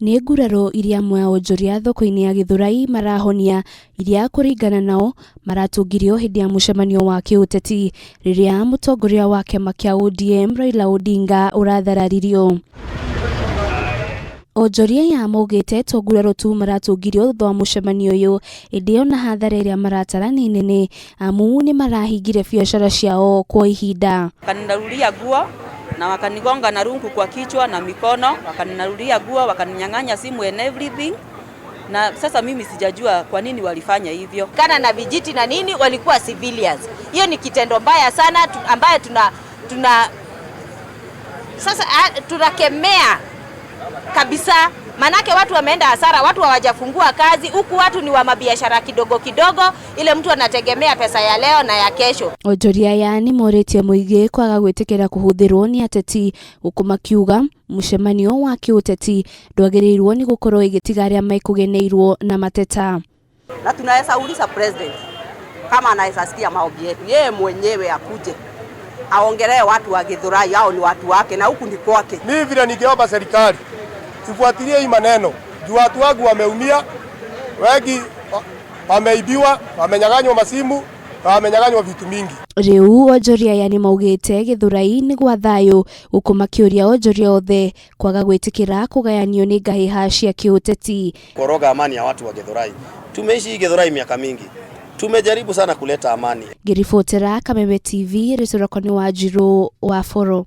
Nĩ nguraro iria amwe a onjoria thoko-inĩ ya Gĩthũrai marahonia iria kũringana nao maratũngirio hĩndĩ ya mũcemanio wa kĩũteti rĩrĩa mũtongoria wa kĩama kĩa ODM Raila Odinga ũrathararirio. Onjoria aya maugĩte to nguraro tu maratũngirio thutha wa mũcemanio ũyũ ĩndĩ ona hathara ĩrĩa maratara nĩ nene amu nĩ marahingire biacara ciao kwa ihinda. Wakaninarulia nguo na wakanigonga na rungu kwa kichwa na mikono, wakaninarulia nguo, wakaninyang'anya simu and everything. Na sasa mimi sijajua kwa nini walifanya hivyo. Kana na vijiti na nini, walikuwa civilians. Hiyo ni kitendo mbaya sana ambayo tuna sasa tunakemea kabisa, manake watu wameenda hasara, watu hawajafungua kazi huku, watu ni wa mabiashara kidogo kidogo, ile mtu anategemea pesa ya leo na ya kesho. Onjoria aya nĩ morĩtie mũingĩ kwaga gwĩtĩkĩra kũhũthĩrwo nĩ ateti gũkũ makiuga mũcemanio wa kĩũteti ndwagĩrĩirwo nĩ gũkorwo ĩgĩtiga arĩa mekũgeneirwo na mateta. Na tunaweza uliza president kama anaweza sikia maombi yetu, yeye mwenyewe akuje aongelee watu wa Githurai, hao ni watu wake na huku ni kwake. Mimi vile ningeomba serikali ifuatilie hii maneno juu watu wangu wameumia, wengi wameibiwa, wamenyang'anywa masimu na wamenyang'anywa vitu mingi. Rĩu onjoria aya nĩ maugĩte Gĩthũrai nĩ gwa thayũ gũkũ makĩũria onjoria othe kwaga gwĩtĩkĩra kũgayanio nĩ ngahĩha cia kĩũteti. Koroga amani ya watu wa Githurai. Tumeishi Githurai miaka mingi, tumejaribu sana kuleta amani. Ngĩribotera Kameme TV, rĩtwa rĩakwa nĩ Wanjirũ wa Boro.